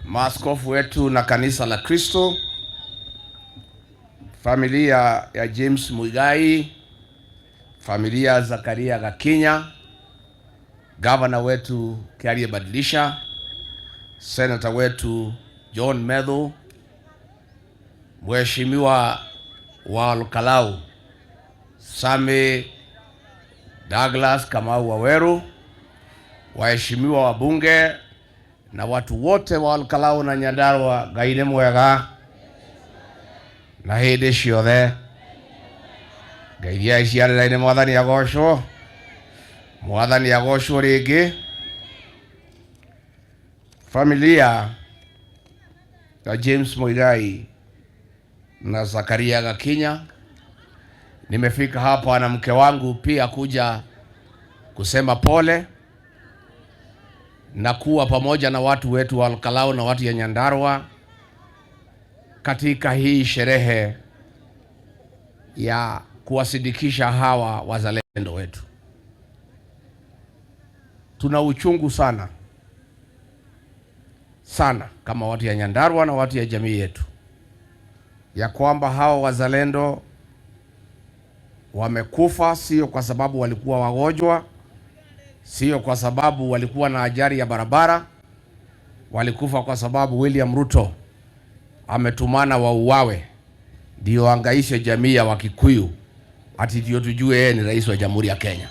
Maaskofu wetu na kanisa la Kristo, familia ya James Muigai, familia ya Zakaria Gakinya, gavana wetu Kiarie Badilisha, senata wetu John Methu, mheshimiwa wa Olkalau Sami Douglas Kamau Waweru, waheshimiwa wabunge na watu wote wa Olkalau na Nyandarua, Ngai nĩ mwega na hĩndĩ ciothe. Ngeithia ciarĩra-inĩ, Mwathani agocwo, Mwathani agocwo rĩngĩ. Familia ya James Muigai na Zakaria Gakinya, nimefika hapa na mke wangu pia kuja kusema pole na kuwa pamoja na watu wetu wa Olkalau na watu ya Nyandarua katika hii sherehe ya kuwasidikisha hawa wazalendo wetu. Tuna uchungu sana sana kama watu ya Nyandarua na watu ya jamii yetu, ya kwamba hawa wazalendo wamekufa, sio kwa sababu walikuwa wagonjwa, sio kwa sababu walikuwa na ajali ya barabara. Walikufa kwa sababu William Ruto ametumana wauawe ndio angaishe jamii ya Wakikuyu, ati ndio tujue yeye ni rais wa Jamhuri ya Kenya.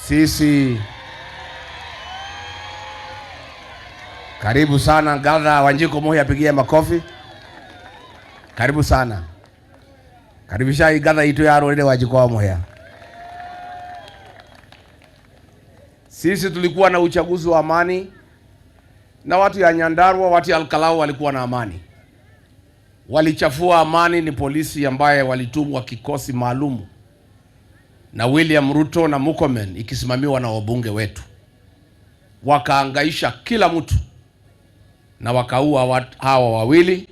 Sisi karibu sana Gadha Wanjiko Muhi, apigie makofi. Karibu sana, karibisha Gadha itu ya rũrĩrĩ Wanjiko wa Muhia. Sisi tulikuwa na uchaguzi wa amani na watu ya Nyandarua, watu ya Olkalau walikuwa na amani. Walichafua amani ni polisi ambaye walitumwa kikosi maalum na William Ruto na Murkomen ikisimamiwa na wabunge wetu, wakaangaisha kila mtu na wakaua hawa wawili,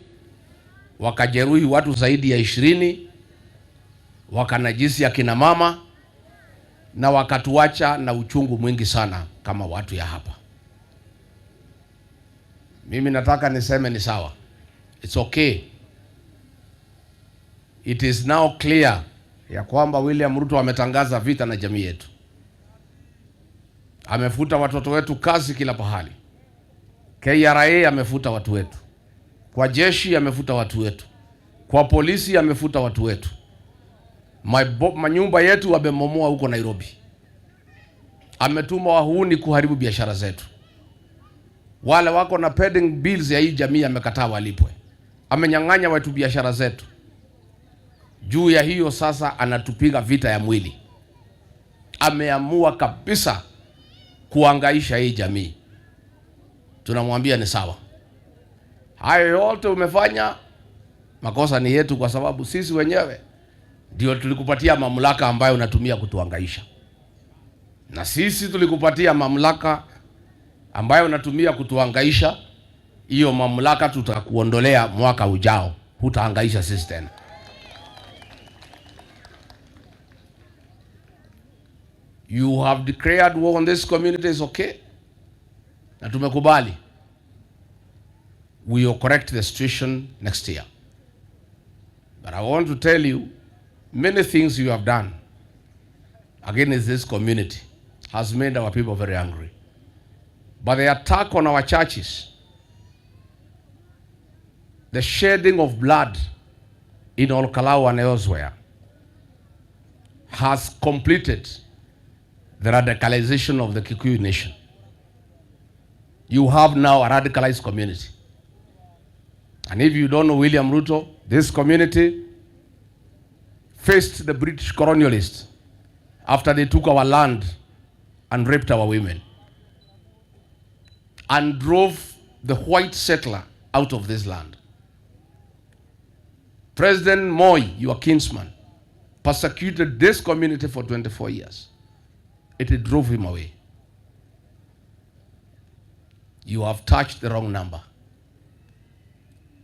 wakajeruhi watu zaidi ya 20, wakanajisi akina mama na wakatuacha na uchungu mwingi sana kama watu ya hapa. Mimi nataka niseme ni sawa, it's okay. It is now clear ya kwamba William Ruto ametangaza vita na jamii yetu. Amefuta watoto wetu kazi kila pahali. KRA amefuta watu wetu, kwa jeshi amefuta watu wetu, kwa polisi amefuta watu wetu, manyumba yetu wamemomoa huko Nairobi. Ametuma wahuni kuharibu biashara zetu. Wale wako na pending bills ya hii jamii amekataa walipwe. Amenyang'anya watu biashara zetu. Juu ya hiyo sasa anatupiga vita ya mwili. Ameamua kabisa kuangaisha hii jamii. Tunamwambia ni sawa. Hayo yote umefanya, makosa ni yetu, kwa sababu sisi wenyewe ndio tulikupatia mamlaka ambayo unatumia kutuangaisha. Na sisi tulikupatia mamlaka ambayo unatumia kutuangaisha. Hiyo mamlaka tutakuondolea mwaka ujao, hutaangaisha sisi tena. You have declared war on this community, is okay. Na tumekubali. We will correct the situation next year. But I want to tell you, many things you have done against this community has made our people very angry. But the attack on our churches, the shedding of blood in Olkalau and elsewhere, has completed the radicalization of the Kikuyu nation. You have now a radicalized community. And if you don't know William Ruto, this community faced the British colonialists after they took our land and raped our women and drove the white settler out of this land. President Moi, your kinsman, persecuted this community for 24 years. It drove him away. You have touched the wrong number.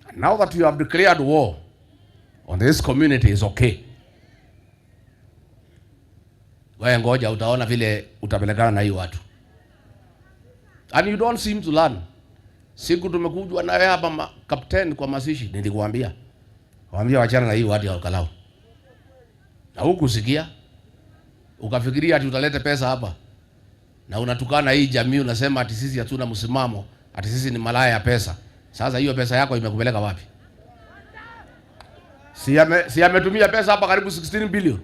And now that you have declared war on this community, is okay. Wewe ngoja utaona vile utapelekana na hii watu. And you don't seem to learn. Siku tumekujwa nawe hapa captain kwa mazishi, nilikuambia. Waambia wachana na hii wadi ya Olkalou. Na hukusikia. Ukafikiria ati utaleta pesa hapa. Na unatukana hii jamii, unasema ati sisi hatuna msimamo, ati sisi ni malaya ya pesa. Sasa hiyo pesa yako imekupeleka wapi? Si ametumia pesa hapa karibu 16 billion.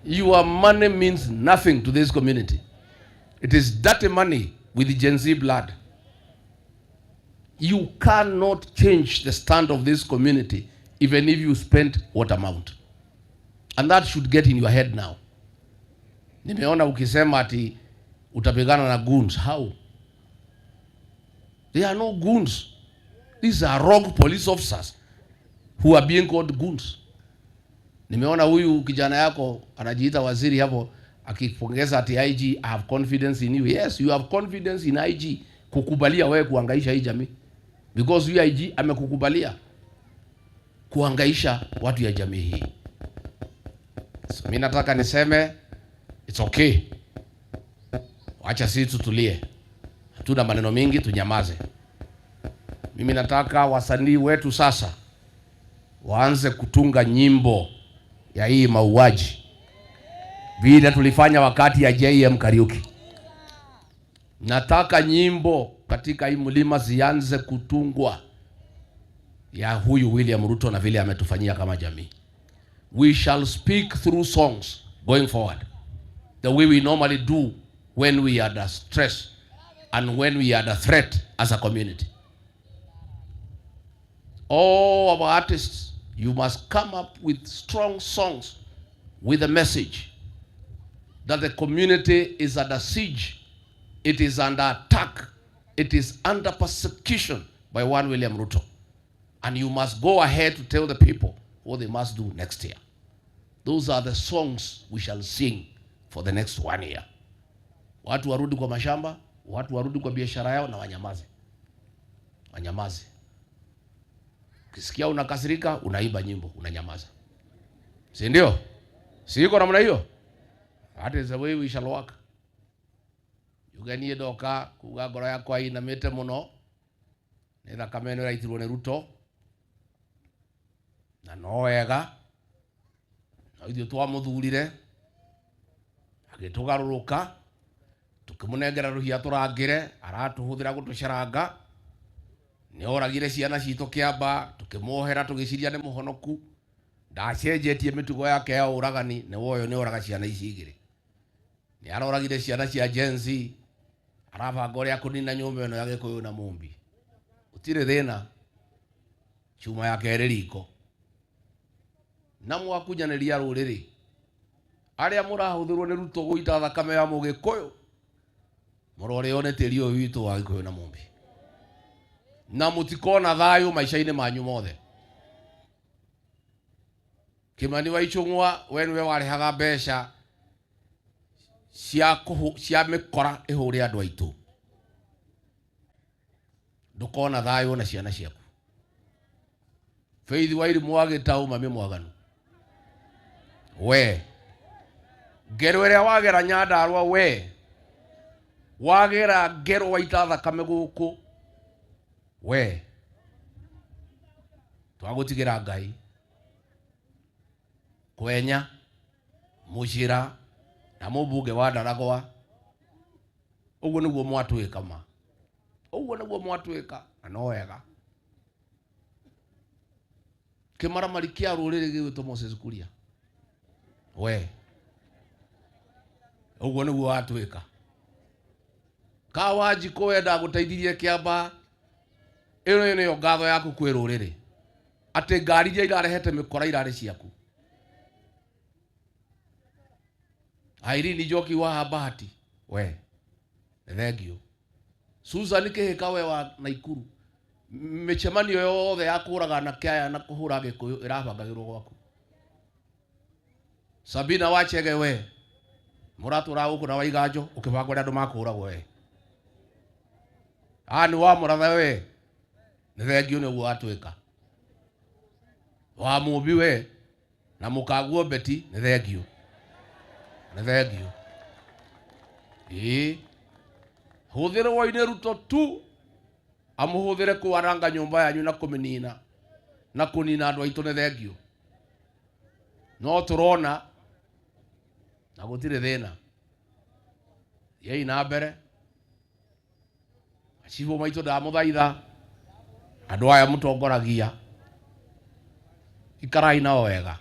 Your money means nothing to this community. It is dirty money with Gen Z blood. You cannot change the stand of this community even if you spend what amount. And that should get in your head now. Nimeona ukisema ati utapigana na goons. How? There are no goons. These are rogue police officers who are being called goons. Nimeona huyu kijana yako anajiita waziri hapo akipongeza ati IG, "I have confidence in you." Yes, you have confidence in IG kukubalia wewe kuhangaisha hii jamii. Because huyu IG amekukubalia kuhangaisha watu ya jamii hii. So mimi nataka niseme it's okay. Wacha sisi tutulie. Hatuna maneno mingi, tunyamaze. Mimi nataka wasanii wetu sasa waanze kutunga nyimbo ya hii mauaji vile tulifanya wakati ya JM Kariuki. Nataka nyimbo katika hii mlima zianze kutungwa ya huyu William Ruto na vile ametufanyia kama jamii. We shall speak through songs going forward, the way we normally do when we are under stress and when we are under threat as a community. All our artists, you must come up with strong songs with a message that the community is under siege, it is under attack, it is under persecution by one William Ruto. And you must go ahead to tell the people what they must do next year. Those are the songs we shall sing for the next one year. Watu warudi kwa mashamba, watu warudi kwa biashara yao na wanyamaze. Wanyamaze. Ukisikia unakasirika, unaimba nyimbo, unanyamaza. Si ndio? Si iko namna hiyo? That is the way we shall work. Yuge niĩ ndoka kuga ngoro yakwa inamĩte mũno nĩ thakame ĩno ĩraitirwo nĩ Ruto, na no wega no ithuĩ twamũthurire agĩtũgarũrũka, tũkĩmũnengera rũhia tũrangĩre, aratũhũthĩra gũtũcaranga. Nĩ oragire ciana citũ Kĩamba, tũkĩmuohera tũgĩciria nĩ mũhonoku, ndacenjetie mĩtugo yake ya ũragani. Nĩ woyo nĩ oraga ciana ici igĩrĩ, nĩ aroragire ciana cia Gen Z, arabanga ũrĩa kũnina nyũmba ĩno ya Gĩkũyũ na Mũmbi. Gũtirĩ thĩna, cuma yake ĩrĩ riko. Na mwakunyanĩria rũrĩrĩ arĩa mũrahũthĩrwo nĩ Ruto gũita thakame ya Mũgĩkũyũ, mũrorĩo nĩ tĩri ũyũ witũ wa Gĩkũyũ na Mũmbi, na mũtikona thayũ maica-inĩ manyu mothe. Kimani wa Ichung'wa, we nĩwe warĩhaga mbeca cia cia mĩkora ĩhũre andũ aitũ. Ndũkona thayũ na ciana ciaku. Faith Wairimu wa Gĩtaũ, mami mwaganu, we ngero ĩrĩa wagera Nyandarua, we wagera ngero waita thakame gũkũ, we twagũtigĩra Ngai. Kwenya Mũcĩra na mũmbunge wa Ndaragwa, ũguo nĩguo mwatwĩka ma, ũguo nĩguo mwatwĩka, na no wega. Kĩmaramari kĩa rũrĩrĩ gĩgwĩtwo Moses Kuria, we ũguo nĩguo watwĩka. Kawanjikũ, we ndagũteithirie Kĩamba, ĩno nĩyo ngatho yaku kwĩ rũrĩrĩ, atĩ ngari iria irarehete mĩkora irarĩ ciaku. Irene Njoki wa Bahati, we nĩ thengiũ. Susan Kĩhĩka, we wa Naikuru, mĩcemanio yothe ya kũraga anake aya na kũhũra Gĩkũyũ ĩrabangagĩrwo gwaku. Sabina Wachege, we mũratũra gũkũ na Waiganjo ũkĩbanga ũrĩa andũ makũragwo, we a nĩ wa mũratha, we nĩ thengiũ nĩ ũguo watwĩka. Wa Mũmbi, we na mũkaguo Beti, nĩ thengiũ, nĩ thengiũ. Ĩĩ, Huthirwo-inĩ Ruto tu amuhuthire kwananga nyumba yanyu na kuminina na kunina andu aitu. Ni thengio, no turona na gutire thina. Thiai na mbere, acibũ maitũ, ndamũthaitha, andũ aya mũtongoragia, ikarai nao wega.